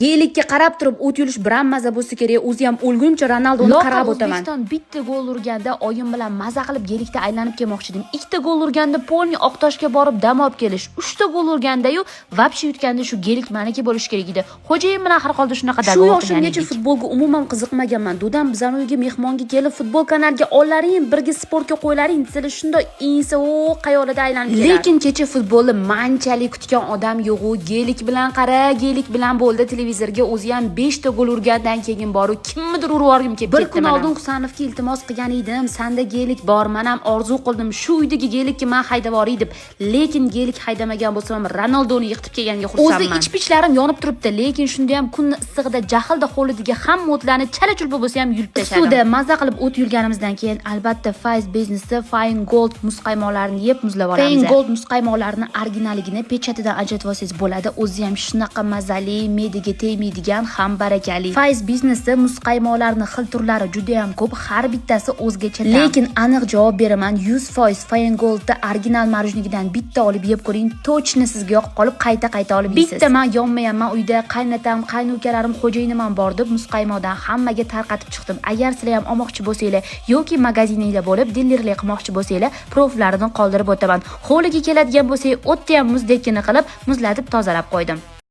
Gelikka qarab turib o't yulish biram maza bo'lsa kerak. O'zi ham o'lguncha Ronaldoni Loqal qarab o'taman. O'zbekiston bitta gol urganda oyim bilan maza qilib gelikda aylanib kelmoqchi edim. Ikkita gol urganda полный Oqtoshga borib dam olib kelish. Uchta gol urganda-yu, вообще yutganda shu gelik maniki bo'lishi kerak edi. Xo'jayin bilan har holda shunaqa Shu договор qilgan yoshimgacha edik. futbolga umuman qiziqmaganman. Dudam bizani uyga mehmonga kelib, futbol kanaliga olaring, birga sportga qo'ylaring desalar, shundoq insa o qayolida aylanib kelardi. Lekin kecha futbolni manchalik kutgan odam yo'q-u, gelik bilan qara, gelik bilan bo'ldi televizorga. O'zi ham 5 ta gol urgandan keyin boru kimnidir urib yuborgim kelib Bir ketdi. kun Mana. oldin Husanovga iltimos qilgan edim, sanda gelik bor, man ham orzu qildim shu uydagi gelikka man haydab yuboray deb. Lekin gelik haydamagan bo'lsam ham, Ronaldoni yiqitib kelganiga O'zi xursandman. Ich-pichlarim yonib turibdi, lekin shunda ham kunni issig'ida jahlda hovlidagi hamma o'tlarni chala chulpa bo'lsa ham yulib tashladim. Suvda maza qilib o't yulganimizdan keyin, albatta, Fayz biznesi Fine Gold muzqaymoqlarini yeb muzlab olamiz. Fine Gold muzqaymoqlarini originalligini pechatidan ajratib olsangiz bo'ladi. O'zi ham shunaqa mazali, me'daga tegmaydigan ham barakali. Fayz biznesi muzqaymoqlarni xil turlari juda ham ko'p, har bittasi o'zgacha ta'm. Lekin aniq javob beraman, 100% Fine Goldda original мороженое gidan bitta olib yeb ko'ring, точно sizga yoqib qolib, qayta-qayta olib yeysiz. Bitta man yonmayapman, uyda qaynatam, qaynukalarim, xo'jayinim ham bor deb muzqaymoqdan hammaga tarqatib chiqdim. Agar sizlar ham olmoqchi bo'lsanglar yoki magazininglar bo'lib, dilerlik qilmoqchi bo'lsanglar, proflarini qoldirib o'taman. Hovliga keladigan bo'lsak, o'tda ham muzdekkini qilib, muzlatib tozalab qo'ydim.